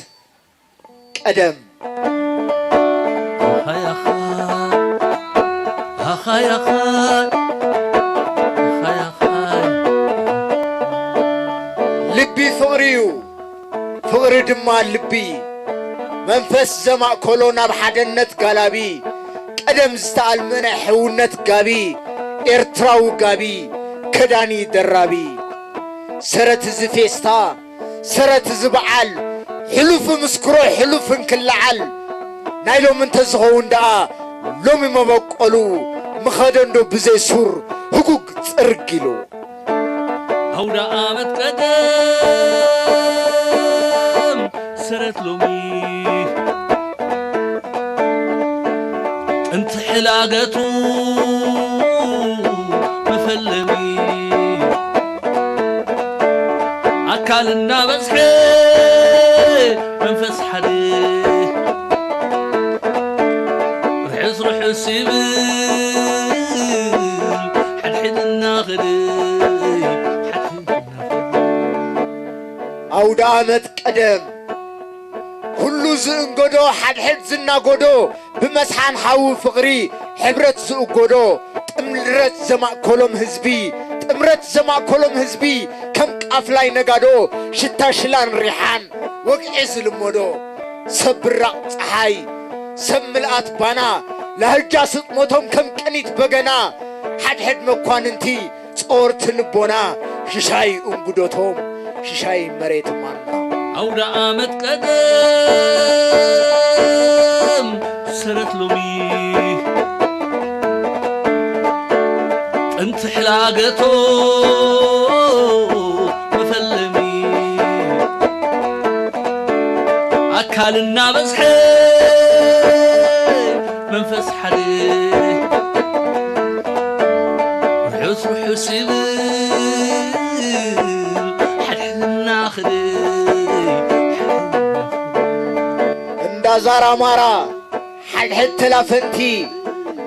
ቀደም። ልቢ ፍቕሪ እዩ፣ ፍቕሪ ድማ ልቢ። መንፈስ ዘማእከሎ ናብ ሓደነት ጋላቢ፣ ቀደም ዝተኣልመ ናይ ሕውነት ጋቢ፣ ኤርትራዊ ጋቢ፣ ከዳኒ ደራቢ። ሰረት እዚ ፌስታ፣ ሰረት እዚ በዓል፣ ሕሉፍ ምስክሮ ሕሉፍ እንክለዓል፣ ናይ ሎሚ እንተዝኸውን ደኣ፣ ሎሚ መበቆሉ ምኸደ እንዶ ብዘይ ሱር ህጉግ ጽርግ ኢሉ። ኣውደ ዓመት ቀደም ሰረት ሎሚ ጥንቲ ሕላገቱ መፈለሚ ኣካል እናበዝሐ መንፈስ ሓደ ርሕስ ርሕስ ይብል ሓድሕድ እናኸደ ሓድሕድ እናኸደ ኣውደ ዓመት ቀደም ኩሉ ዝእንገዶ ሓድሕድ ዝናጎዶ ብመስሓን ሓዊ ፍቕሪ ሕብረት ዝእጎዶ ጥምረት ዘማእከሎም ህዝቢ ጥምረት ዘማእከሎም ህዝቢ ከም ቃፍላይ ነጋዶ ሽታ ሽላን ሪሓን ወግዒ ዝልመዶ ሰብ ብራቕ ጸሓይ ሰብ ምልኣት ባና ላህጃ ስጥሞቶም ከም ቅኒት በገና ሓድሕድ መኳንንቲ ጸወርቲ ልቦና ሽሻይ እንጉዶቶም ሽሻይ መሬት ማና ኣውደ ዓመት ቀደም ሰረት ሎሚ፣ ጥንቲ ሕላገቶ መፈለሚ፣ ኣካል እናበዝሐ መንፈስ ሓደ፣ ርሑስ ርሑስ ይብል ሓድሕድና ክደይ። እንዳ ዛራማራ ሓድሕድ ተላፈንቲ፣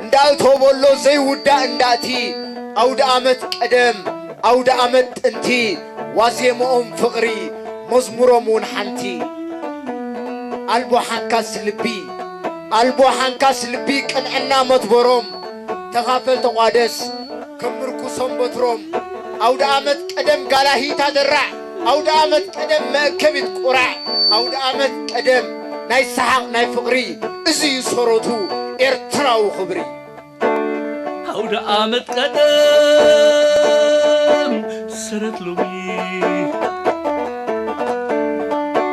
እንዳ እቶቦሎ ዘይውዳእ እንዳእቲ፣ ኣውደ ዓመት ቀደም ኣውደ ዓመት ጥንቲ፣ ዋዜምኦም ፍቕሪ መዝሙሮም እውን ሓንቲ። ኣልቦ ሓንካስ ልቢ፣ ኣልቦ ሓንካስ ልቢ ቅንዕና መትበሮም፣ ተኻፈል ተቋደስ ከም ምርኩሶም በትሮም። ኣውደ ዓመት ቀደም ጋላሂታ ደራዕ፣ ኣውደ ዓመት ቀደም መእከቢት ቁራዕ፣ ኣውደ ዓመት ቀደም ናይ ሰሓቕ ናይ ፍቕሪ፣ እዚ እዩ ሰረቱ ኤርትራዊ ክብሪ። ኣውደ ዓመት ቀደም ሰረት ሎሚ፣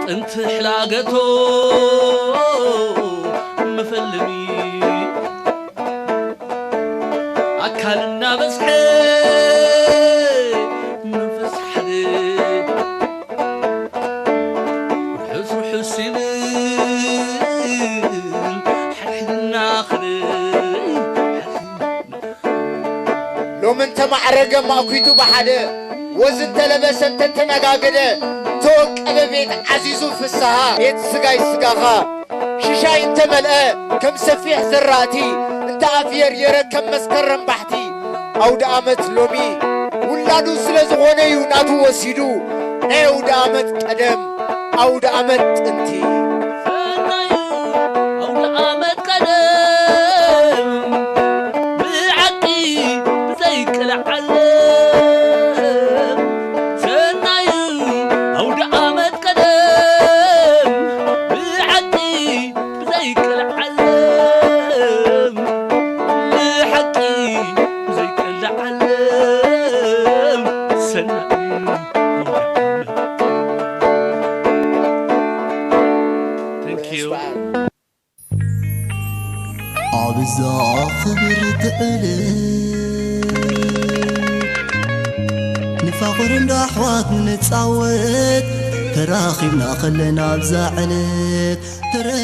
ጥንቲ ሕላገቶ መፈለሚ፣ ኣካል እናበዝሐ መንፈስ ሓደ፣ ርሑስ ርሑስ ይብል ሓድሕድና ክደይ። ሎሚ እንተማዕረገ ማእኩቱ ብሓደ፣ ወዝ እንተለበሰ እንተተነጋገደ፣ እንተወቀበ ቤት ዓዚዙ ፍስሃ፣ ቤት ስጋይ ስጋኻ ሽሻይ እንተመልአ ከም ሰፊሕ ዘራእቲ፣ እንተ ኣፍየርየረ ከም መስከረም ባሕቲ። ኣውደ ዓመት ሎሚ ውላዱ ስለ ዝኾነ እዩ ናቱ ወሲዱ፣ ናይ ኣውደ ዓመት ቀደም ኣውደ ዓመት ጥንቲ። ሰናዩ ኣውደ ዓመት ቀደም ብዓቂ ብዘይቅላዕ ዓለም። ሰናዩ ኣውደ ዓመት ቀደም ብዓቂ ብዘይቅላዕ ዓለም። ብሓቂ ብዘይቅላዕ ዓለም። ሰናዩ ኣውደ ዓመት። Thank you። ኣብዛ ክብርቲ ዕለት ንፋቕር እንዳ ኣሕዋት ንጻወት፣ ተራኺብና ከለና ኣብዛ ዕለት፣ ተረ-